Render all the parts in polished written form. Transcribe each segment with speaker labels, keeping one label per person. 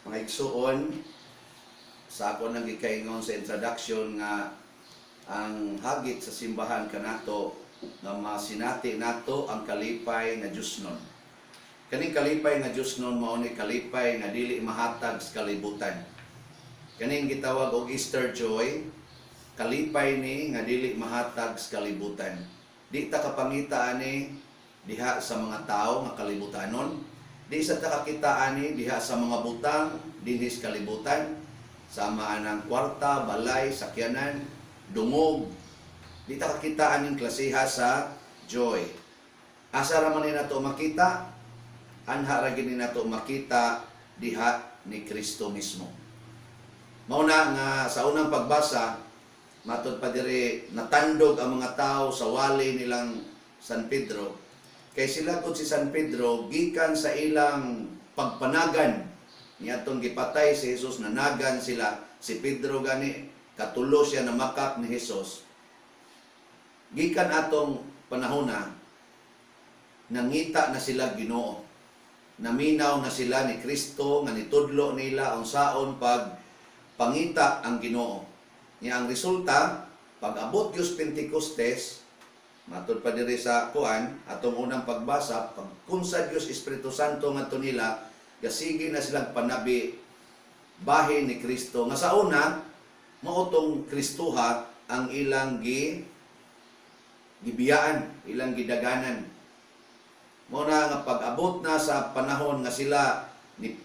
Speaker 1: Mga igsuon, sa ako nang gikaingon sa introduction nga ang hagit sa simbahan kanato nga masinati nato ang kalipay nga Diyosnon. Kaning kalipay nga Diyosnon mao ni kalipay nga dili mahatag sa kalibutan. Kaning gitawag og Easter joy, kalipay ni nga dili mahatag sa kalibutan. Di ta kapangita ani diha sa mga tao nga kalibutanon. Di sa ta kakita ani diha sa mga butang dinhi sa kalibutan, sama anang kwarta, balay, sakyanan, dungog. Di ta kakita aning klasiha sa joy. Asa ra man ni nato makita? Anha ra gyud ni nato makita diha ni Kristo mismo. Mao na nga sa unang pagbasa, matod pa diri, natandog ang mga tao sa wali nilang San Pedro. Kay sila pud si San Pedro, gikan sa ilang pagpanagan niadtong gipatay si Jesus, nanagan sila. Si Pedro gani, katulo siya namakak ni Jesus. Gikan atong panahona, nangita na sila Ginoo. Naminaw na sila ni Kristo nga nitudlo nila unsaon pag pangita ang Ginoo. Nya ang resulta, pag abot Diyos Pentecostes, matod pa diri sa kuan, atong unang pagbasa, pag sa Dios Espiritu Santo ngadto nila, gasige na silang panabi bahin ni Kristo nga sa una mao tong Kristoha ang ilang gibiyaan, ilang gidaganan. Mao na nga pag-abot na sa panahon nga sila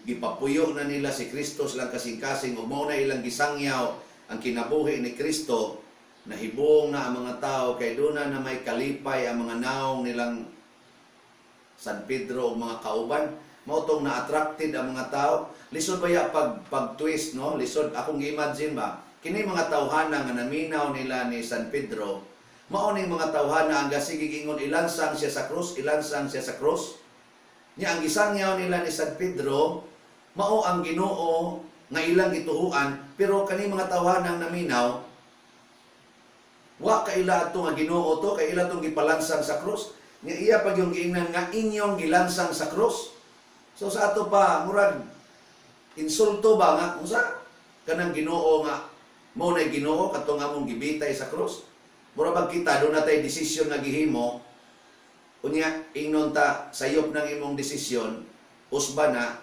Speaker 1: gipapuyo na nila si Kristo silang kasing-kasing ug mao na ilang gisangyaw ang kinabuhi ni Kristo, nahibong na ang mga tao kay doon na may kalipay ang mga naong nilang San Pedro ug mga kauban. Mao tong na-attracted ang mga tao. Lisod baya pag pag-twist, no? Lisod akong gi-imagine ba? Kini mga tawhana nga naminaw nila ni San Pedro, mao ning mga tawhana ang gasige ingon, "Ilansang siya sa krus, ilansang siya sa krus." Nya ang gisangyaw nila ni San Pedro, mao ang Ginoo nga ilang gituhuan, pero kani mga tawhanang naminaw, wa kaila ato nga Ginoo to kay ila tong gipalansang sa krus. Nga iya pag yung giingnan nga inyong gilansang sa krus. So sa ato pa, murag insulto ba nga unsa kanang Ginoo nga mao nay Ginoo katong among gibitay sa krus. Mura bag kita doon natay desisyon nga gihimo, unya ingnon ta sayop ng imong desisyon, usba na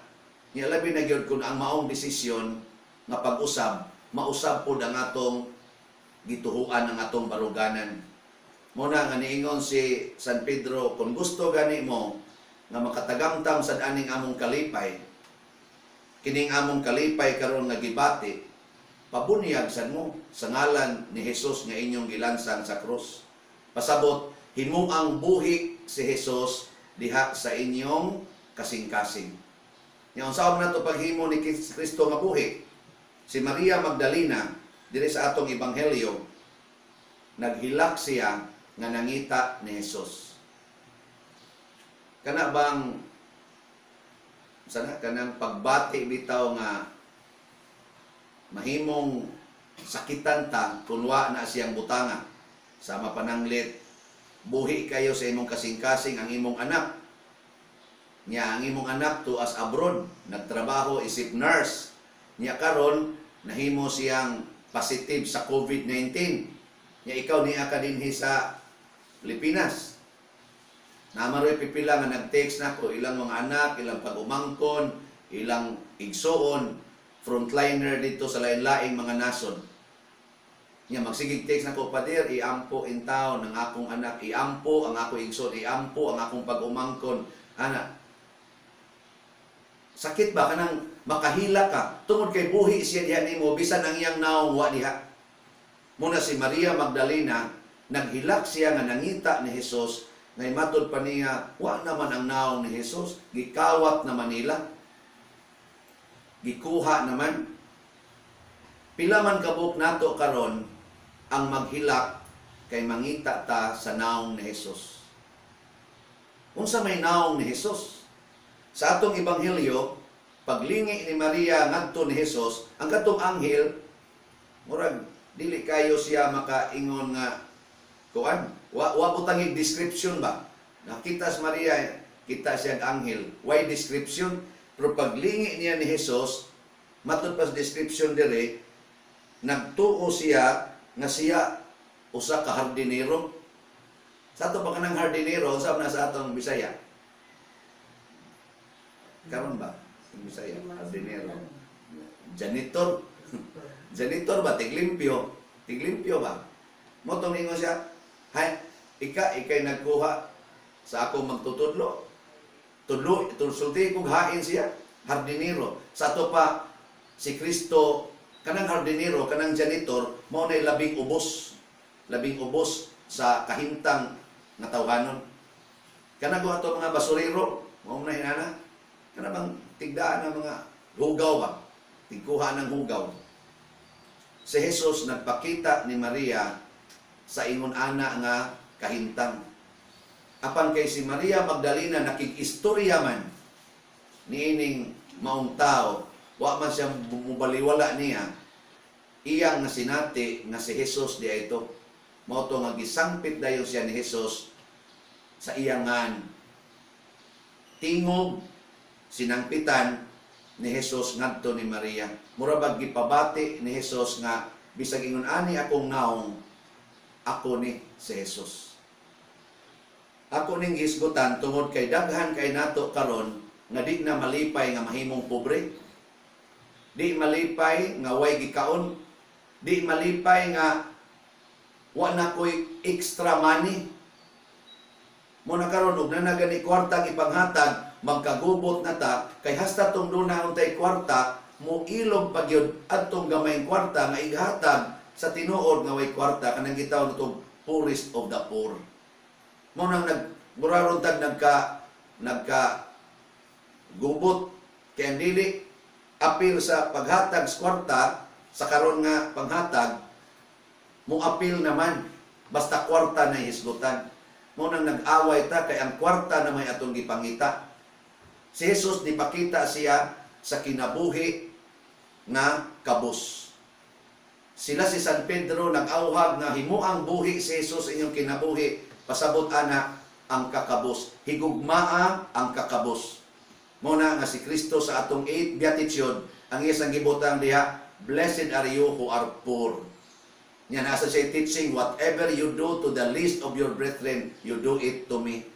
Speaker 1: nya. Labi na gyud kun ang maong desisyon nga pag-usab, mausab pod ang atong gituhuan, ang atong baruganan. Mao na nga niingon si San Pedro, kung gusto gani mo nga makatagamtam sa aning among kalipay, kining among kalipay karon nga gibati, pabunyag sad mo sa ngalan ni Jesus nga inyong gilansang sa krus. Pasabot, himuang buhi si Jesus diha sa inyong kasing-kasing. Nya unsa man nato paghimo ni Kristo nga buhi? Si Maria Magdalena diri sa atong ebanghelyo, naghilak siya nga nangita ni Jesus. Kana bang sana kanang pagbati bitaw nga mahimong sakitan ta kung wa na siyang butanga? Sama pananglit, buhi kayo sa imong kasing-kasing ang imong anak. Nya ang imong anak to as abroad, nagtrabaho isip nurse. Nya karon nahimo siyang positive sa COVID-19. Nya ikaw niya ka dinhi sa Pilipinas. Namaroy pipila nga nag-text nako, ilang mga anak, ilang pag-umangkon, ilang igsuon, frontliner dito sa lain-laing mga nasod. Nya magsigig text nako, "Pader, iampo in town ang akong anak, iampo ang akong igsoon, iampo ang akong pag-umangkon." Ana, sakit ba kanang makahila ka tungod kay buhi siya diha nimo bisan ang iyang naong wa diha? Muna si Maria Magdalena, naghilak siya nga nangita ni Jesus. Ngay matod pa niya, wa naman ang naong ni Jesus, gikawat naman nila, gikuha naman. Pila man kabuk nato karon ang maghilak kay mangita ta sa naong ni Jesus? Unsa may naong ni Jesus? Sa atong ebanghelyo, paglingi ni Maria ngadto ni Jesus, ang katong anghel murag dili kayo siya makaingon nga kuan, wa butangig description ba. Nakita si Maria, kita siya ang anghel, why description? Pero paglingi niya ni Jesus, Matud pa sa description dire, nagtuo siya nga siya usa ka hardinero. Sa ato pa kanang hardinero, unsa na sa atong Bisaya? Karon ba? Sa Bisaya, hardinero. Janitor. Janitor ba? Tiglimpyo. Tiglimpyo ba? Mao tong ingon siya, "Hay, ikay nagkuha sa akong magtutudlo. Tudlo, sulti kog hain siya, hardinero." Sa ato pa, si Kristo, kanang hardinero, kanang janitor, mao na labing ubos. Labing ubos sa kahimtang nga tawhanon. Kanang ko ato mga basurero, mao na inana. Kana bang tigdaan ng mga hugaw ba? Tigkuha ng hugaw. Si Jesus nagpakita ni Maria sa ingon ana nga kahimtang. Apan kay si Maria Magdalena nakig-istorya man niining maong tao, wa man siya mubaliwala niya, iyang nga sinati nga si Jesus di ito. Mao to nga gisangpit dayon siya ni Jesus sa iyangan. Tingog sinangpitan ni Jesus ngadto ni Maria. Mura bag gipabati ni Jesus nga bisag ingon ani akong naong, ako ni si Jesus. Ako ning gisgutan tungod kay daghan kay nato karon nga di na malipay nga mahimong pobre. Di malipay nga way gikaon. Di malipay nga wa na ko'y extra money. Mo na karon og na gani kwarta ang ipanghatag, magkagubot na ta kay hasta tong duna untay kwarta, mo ilog pa gyud adtong gamayng kwarta nga ighatag sa tinuod nga way kwarta, kanang gitawag natong poorest of the poor. Mo nang nag muraron tag nagka nagka gubot kay ang dili apil sa paghatag sa kwarta sa karon nga panghatag, mo apil naman basta kwarta na hisgutan. Mo nang nag-away ta kay ang kwarta na may atong gipangita. Si Jesus nipakita siya sa kinabuhi nga kabus. Sila si San Pedro nag-awhag nga himuang buhi si Jesus inyong kinabuhi. Pasabot ana ang kakabos. Higugmaa ang kakabos. Mo na nga si Kristo sa atong 8 beatitude, ang isang gibutang diha, "Blessed are you who are poor." Nya nasa siya teaching, "Whatever you do to the least of your brethren, you do it to me."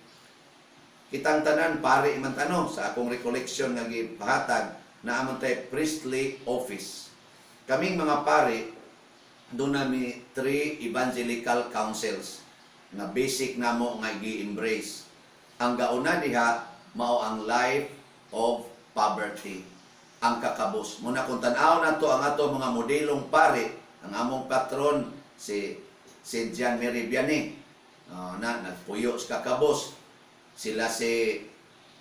Speaker 1: Kitang tanan, pare man tano, sa akong recollection nga gipahatag, naa man tay priestly office. Kaming mga pare, doon nami three evangelical counsels nga basic namo nga gi-embrace. Ang gauna diha, mao ang life of poverty, ang kakabos. Muna kung tan-aw nato ang ato mga modelong pare, ang among patron si St. John Mary Vianney, na nagpuyo sa kakabos. Sila si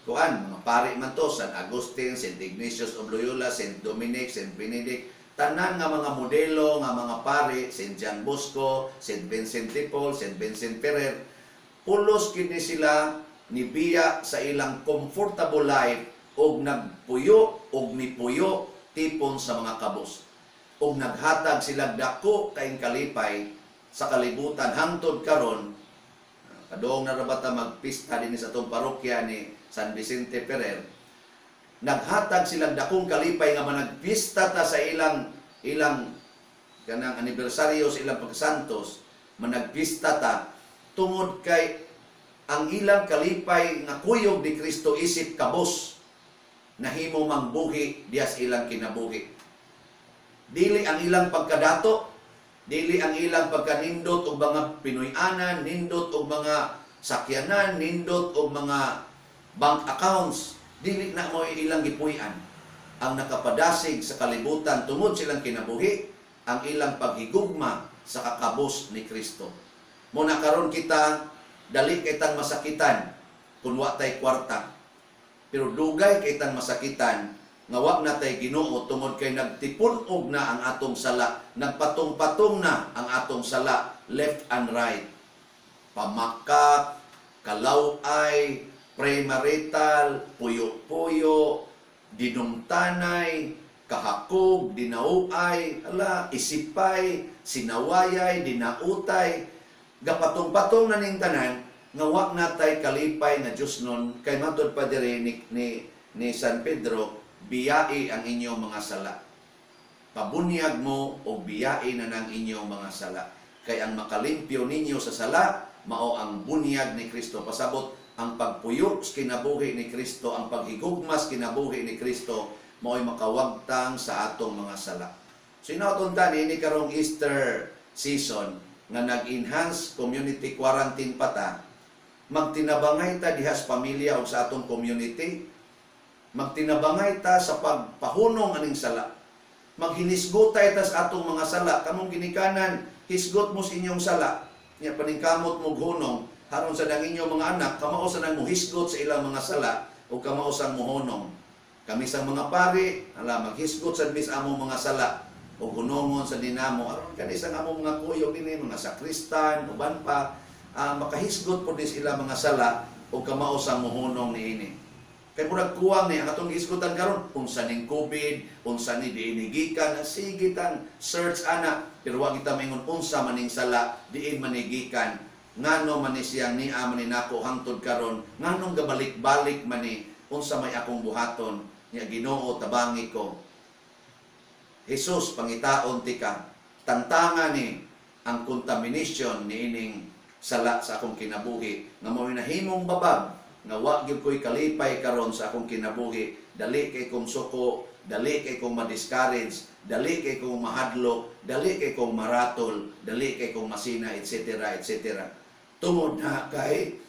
Speaker 1: kuan, mga pare man to, San Agustin, St. Ignatius of Loyola, St. Dominic, St. Benedict, tanan nga mga modelo nga mga pare, St. John Bosco, St. Vincent de Paul, St. Vincent Ferrer, pulos kini sila nibiya sa ilang comfortable life og nagpuyo og mipuyo tipon sa mga kabos. Og naghatag sila dako kaing kalipay sa kalibutan hangtod karon. Kadong na ra ta magpista dinhi sa atong parokya ni San Vicente Ferrer, naghatag silang dakong kalipay nga managpista ta sa ilang ilang kanang anibersaryo sa ilang pagsantos, managpista ta tungod kay ang ilang kalipay nga kuyog ni Kristo isip kabos nahimo mang buhi diya sa ilang kinabuhi. Dili ang ilang pagkadato, dili ang ilang pagkanindot og mga Pinoy-anan, nindot og mga sakyanan, nindot og mga bank accounts, dili na mo ilang gipuy-an. Ang nakapadasig sa kalibutan tungod silang kinabuhi, ang ilang paghigugma sa kakabos ni Kristo. Muna karon kita dali kay tang masakitan kung wa tay kwarta. Pero dugay kay tang masakitan nga wa na tay Ginoo tungod kay nagtipun-og na ang atong sala, nagpatong-patong na ang atong sala left and right. Pamakak, kalaway, premarital, puyo-puyo, dinumtanay, kahakog, dinauay, ala, isipay, sinawayay, dinautay, gapatong-patong na ning tanan nga wa natay kalipay nga Dios nun kay matud pa diri ni San Pedro, biyai ang inyong mga sala. Pabunyag mo og biyai na nang inyong mga sala. Kay ang makalimpyo ninyo sa sala, mao ang bunyag ni Kristo. Pasabot, ang pagpuyo sa kinabuhi ni Kristo, ang paghigugma sa kinabuhi ni Kristo, mao'y makawagtang sa atong mga sala. So hinaot unta niini karong Easter season nga nag-enhance community quarantine pa ta, magtinabangay ta diha sa pamilya o sa atong community, magtinabangay ta sa pagpahunong aning sala. Maghinisgotay ta sa atong mga sala. Kamong ginikanan, hisgot mo sa inyong sala. Nya paningkamot mo hunong, haron sa dang inyong mga anak, kamao sa nang mohisgot sa ilang mga sala o kamao sang mohunong. Kami sa mga pari, ala, maghisgot sa mis among mga sala o hunongon sa dinamo. Aron kani sa among mga kuyog dinhi, mga sakristan, uban pa, makahisgot po din sila mga sala o kamao sa mohunong niini. Kay murag kuwang ni ang atong gihisgutan karon, unsa ning COVID, unsa ni diinigikan, sige tang search ana, pero wa kita maingon unsa maning sala diin manigikan, ngano man ni siyang nia man ni nako hangtod karon, nganong gabalik-balik man ni, unsa may akong buhaton nya? Ginoo, tabangi ko. Jesus, pangitaon tika, tantanga ni ang contamination niining sala sa akong kinabuhi nga mao nahimong babag nga wa gyud ko'y kalipay karon sa akong kinabuhi. Dali kay kong suko, dali kay kong ma-discourage, dali kay kong mahadlok, dali kay kong maratol, dali kay kong masina, etc., etc., tungod na kay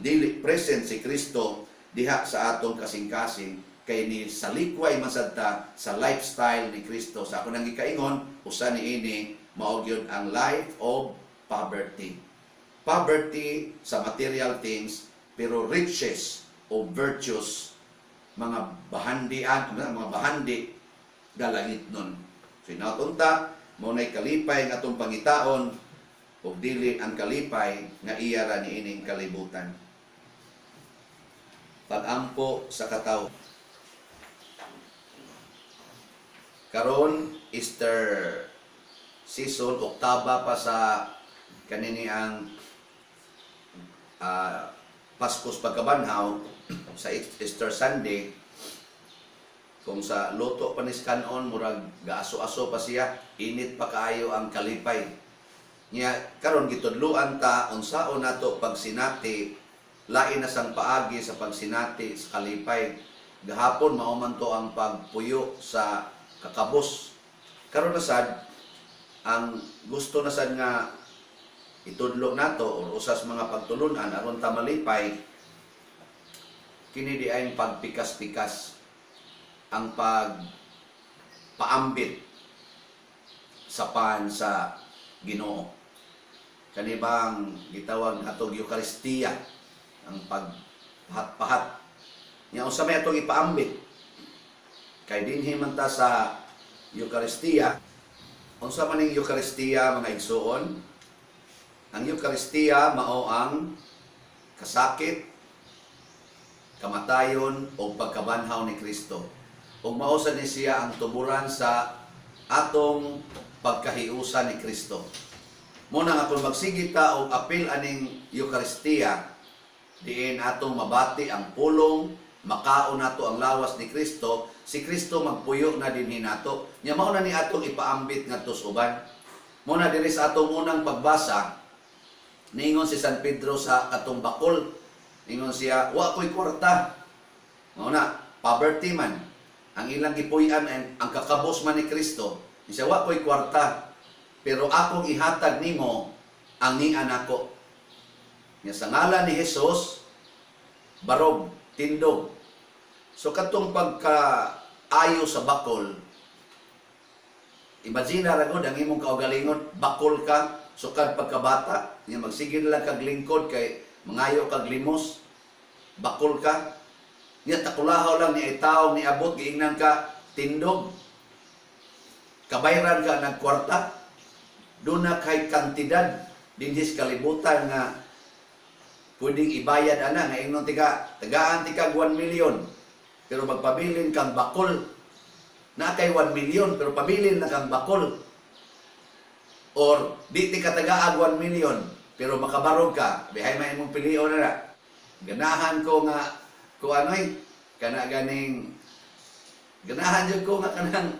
Speaker 1: dili present si Kristo diha sa atong kasing-kasing, kay ni salikway man sad ta sa lifestyle ni Kristo. Sa ako nang gikaingon, usa niini mao gyud ang life of poverty. Poverty sa material things, pero riches of virtues, mga bahandian, mga bahandi galangit nun. So hinaot unta mao nay kalipay nga atong pangitaon ug dili ang kalipay nga iya ra niining kalibutan. Pag-ampo sa katawo. Karon Easter season, oktaba pa sa kanini ang Paskos pagkabanhaw sa Easter Sunday. Kung sa luto pa ni kanon, murag gaaso-aso pa siya, init pa kaayo ang kalipay niya. Karon gitudloan ta unsaon nato pagsinati, lain na sang paagi sa pagsinati sa kalipay. Gahapon mao man to ang pagpuyo sa kakabos. Karon na sad ang gusto na sad nga itudlo nato or usas mga pagtulunan aron ta malipay, kini di ay pagpikas-pikas, ang pagpaambit sa pan sa Ginoo, kani bang gitawag nato Eucharistia, ang pagpahat-pahat nya. Unsa may atong ipaambit kay dinhi man ta sa Eucharistia? Unsa man ning Eucharistia, mga igsuon? Ang Eucharistia mao ang kasakit, kamatayon o pagkabanhaw ni Kristo. Ug mao sad ni siya ang tuburan sa atong pagkahiusa ni Kristo. Muna nga kung magsige ta og apil aning Eucharistia, diin atong mabati ang pulong, makaon nato ang lawas ni Kristo, si Kristo magpuyo na dinhi nato. Nya mao na ni atong ipaambit ngadto sa uban. Muna diri sa atong unang pagbasa, ningon si San Pedro sa katong bakol, ningon siya, "Wa ko'y kwarta." Mao na, poverty man. Ang ilang gipuy-an, ang kakabos man ni Kristo. Siya, "Wa ko'y kwarta, pero akong ihatag nimo ang nia nako." Nya sa ngalan ni Jesus, barog, tindog. So katong pagkaayo sa bakol, imagine ra gud ang imong kaugalingon, bakol ka, sukad pagkabata, nya magsige na lang kag lingkod kay mangayo kag limos, bakol ka. Nya takulahaw lang ni tawo ni abot, giingnan ka, "Tindog." Kabayran ka nagkwarta. Doon na kay kantidad dinhi sa kalibutan nga pwedeng ibayad ana nga ingnon tika tagaan tika 1 million pero magpabilin kang bakol. Na kay 1 million pero pabilin na kang bakol, or di ti katagaag 1 million pero makabarog ka. Bihay may imong pilion na. Ganahan ko nga ko anoy kana ganing ganahan jud ko nga kanang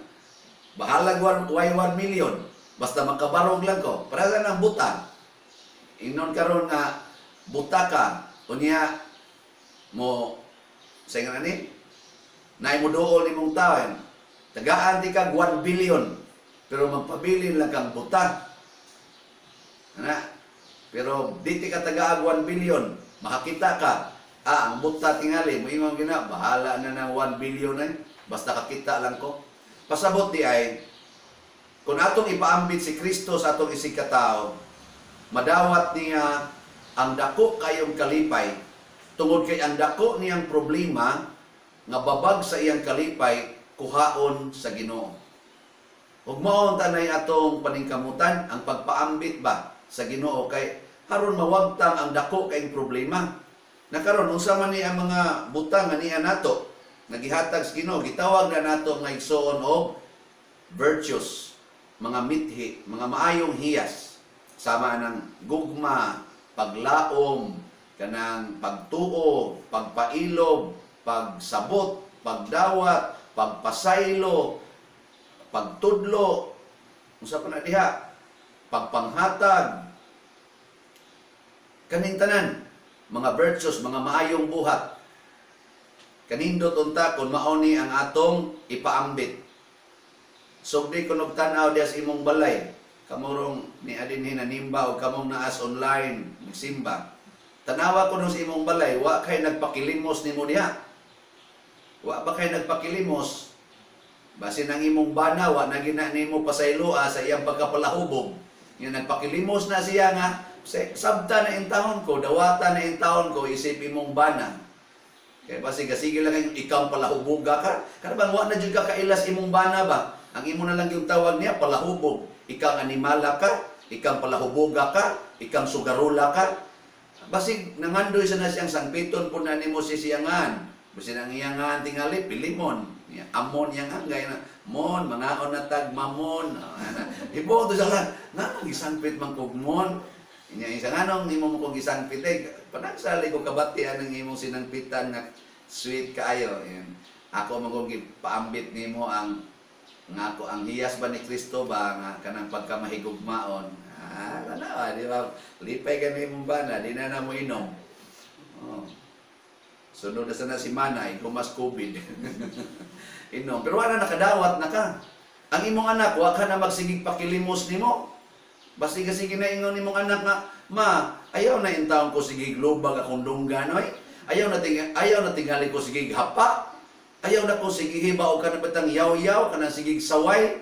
Speaker 1: Bahalag way 1 million. Basta makabarog lang ko. Para sa nang buta. Ingnon karon nga buta ka unya mo sa ingon ani naay mo duol nimong taon. Tagaan di kag 1 billion pero magpabilin lang kang buta. Ana. Pero di ti ka tagaag 1 billion, makakita ka. Ah, ang buta tingali mo ingon gina, bahala na ng 1 billion eh. Basta kakita lang ko. Pasabot di ay kung atong ipaambit si Kristo sa atong isig katao, madawat niya ang dako kayong kalipay tungod kay ang dako niyang problema nga babag sa iyang kalipay kuhaon sa Ginoo. Ug mao tanay atong paningkamutan ang pagpaambit ba sa Ginoo kay aron mawagtang ang dako kayong problema. Na karon unsa man ni ang mga butang nga niya nato nagihatag sa Ginoo, gitawag na nato nga igsoon og virtues, mga mithi, mga maayong hiyas sama ng gugma, paglaom, kanang pagtuo, pagpailob, pagsabot, pagdawat, pagpasaylo, pagtudlo, unsa pa na diha, pagpanghatag, kaning tanan, mga virtues, mga maayong buhat. Kanindot unta kung mao ni ang atong ipaambit. Sugdi kunog tan-aw diha sa imong balay, kamurong ni adinhi nanimba o kamong naas online nagsimba. Tanawa kuno sa imong balay, wa kay nagpakilimos nimo diha. Wa ba kay nagpakilimos? Basin ang imong bana wa na gina nimo pasayloa sa iyang pagkapalahubog. Nga nagpakilimos na siya nga sabta na intahon ko, dawata na intahon ko isip imong bana. Kay basig sige lang kay ikaw palahuboga ka. Kana bang wa na jud ka kailas imong bana ba? Ang imo na lang yung tawag niya palahubog. Ikaw animala ka, ikaw palahuboga ka, ikaw sugarula ka. Basig nangandoy sa na siyang sangpiton po na nimo sisiyangan. Basin ang iyangan tingali pilimon. Amon yang gaya na mon mangaon na tag mamon. Hibo to sa lang. Nga gisangpit man kog mon. Inya isa nganong nimo mo kog gisangpit eh. Panagsali ko kabatian ang imong sinangpitan nga sweet kaayo. Yan. Ako man kog gipaambit nimo ang nga ako ang hiyas ba ni Kristo ba nga kanang pagkamahigugmaon. Ah, tanawa, di ba? Lipay ka na imong bana, di na na mo inom. Oh. Sunod na sana si Manay, kumas COVID. Inom. Pero wala nakadawat na ka. Ang imong anak, wa ka na magsigig pakilimos nimo. Basta sige na ingon nimong anak nga, ma, ayaw na intawon ko sige lubag akong dunggan, oy. Ayaw na tingali ko sige hapa. Ayaw na ko sige hiba o kanang batang yaw-yaw, kanang sige saway.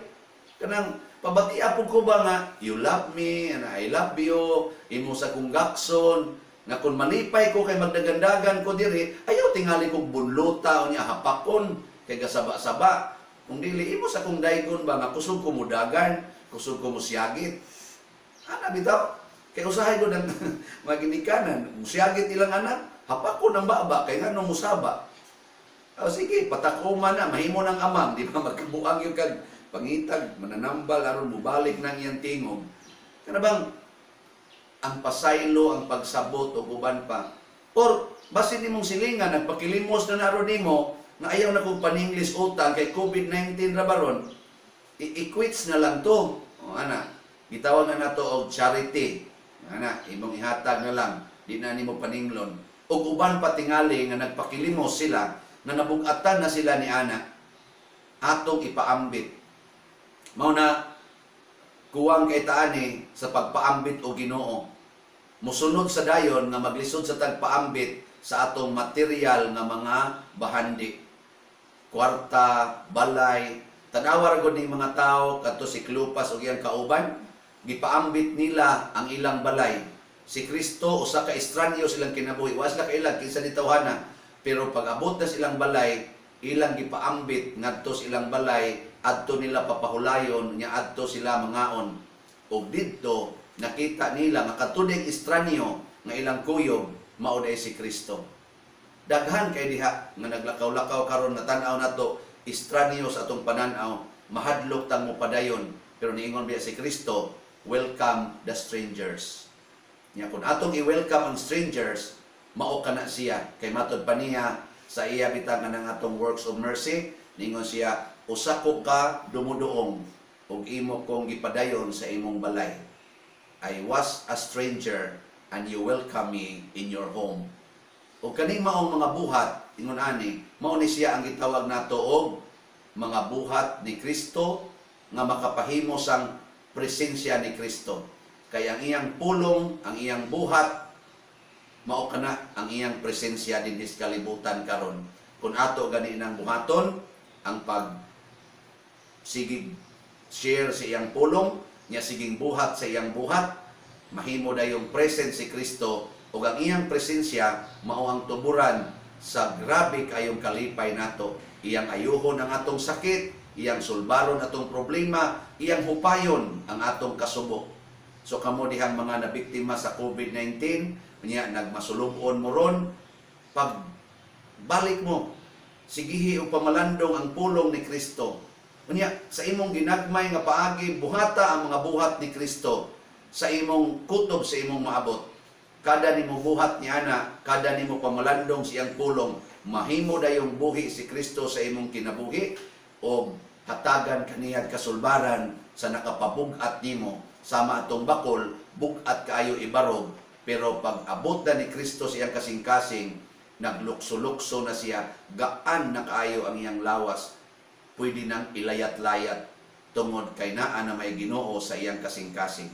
Speaker 1: Kanang pabatia po ko ba nga, you love me, and I love you, imo sa kong gakson, nga kung malipay ko kay magdagandagan ko diri, ayaw tingali kong bunluta o niya hapakon, kay gasaba-saba. Kung dili, imo sa kong daygon ba nga kusog ko mudagan, kusog ko musiyagit. Ana bitaw, kay usahay ko ng maginikanan, musiyagit ilang anak, hapakon ang baba, kay ngano musaba. O sige, patakoma na, mahimo ng amang, di ba magkabuang yung kag pangitag, mananambal, aron mubalik ng iyang tingog. Kana bang, ang pasaylo, ang pagsabot, o uban pa. Or, basin nimong silingan, nagpakilimos na naroon nimo, nga ayaw na kong paninglis utang kay COVID-19 ra baron, i-quits na lang to. O, ana, gitawag na nato og charity. Ana, imong ihatag na lang, di na nimo paninglon. Og uban pa tingali nga nagpakilimos sila, na nabugatan na sila ni ana, atong ipaambit. Mao na kuwang kay taani sa pagpaambit og Ginoo. Mosunod sa dayon nga maglisod sa tagpaambit sa atong material nga mga bahandi. Kwarta, balay, tanawa ra gud ning mga tawo kadto si Cleopas ug iyang kauban, gipaambit nila ang ilang balay. Si Kristo usa ka estranyo silang kinabuhi, wa sila kailang kinsa ni tawhana, pero pag abot na silang balay, ilang gipaambit ngadto sa ilang balay, adto nila papahulayon, nya adto sila mangaon. Ug didto nakita nila nga katudig estranyo nga ilang kuyog mao day si Kristo. Daghan kay diha nga naglakaw-lakaw karon nga tan-aw nato estranyo sa atong panan-aw, mahadlok tang mopadayon, pero niingon biya si Kristo, welcome the strangers. Nya kun atong i-welcome ang strangers, mao kana siya kay matod pa niya sa iya bitang nga atong works of mercy, niingon siya, Usa ko ka dumuduong ug imo kong gipadayon sa imong balay. I was a stranger and you welcome me in your home." Ug kaning maong mga buhat, ingon ani, mao ni siya ang gitawag nato og mga buhat ni Kristo nga makapahimo sang presensya ni Kristo. Kay ang iyang pulong, ang iyang buhat, mao kana ang iyang presensya dinhi sa kalibutan karon. Kung ato gani nang buhaton ang pag sigig share sa iyang pulong, nya siging buhat sa iyang buhat, mahimo dayong presence si Kristo, ug ang iyang presensya mao ang tuburan sa grabe kayong kalipay nato. Iyang ayuhon ang atong sakit, iyang sulbaron atong problema, iyang hupayon ang atong kasubo. So kamo dihang mga nabiktima sa COVID-19, unya nagmasulubon mo ron, pag balik mo, sigihi og pamalandong ang pulong ni Kristo. Unya sa imong ginagmay nga paagi, buhata ang mga buhat ni Kristo sa imong kutob, sa imong maabot. Kada nimo buhat ni ana, kada nimo pamalandong siyang pulong, mahimo dayong buhi si Kristo sa imong kinabuhi o hatagan kaniyag kasulbaran sa nakapabug-at nimo. Sama atong bakol, bug-at kaayo ibarog, pero pag abot na ni Kristo siyang kasing-kasing, naglukso-lukso na siya, gaan na kaayo ang iyang lawas, pwede nang ilayat-layat tungod kay naa na may Ginoo sa iyang kasing-kasing.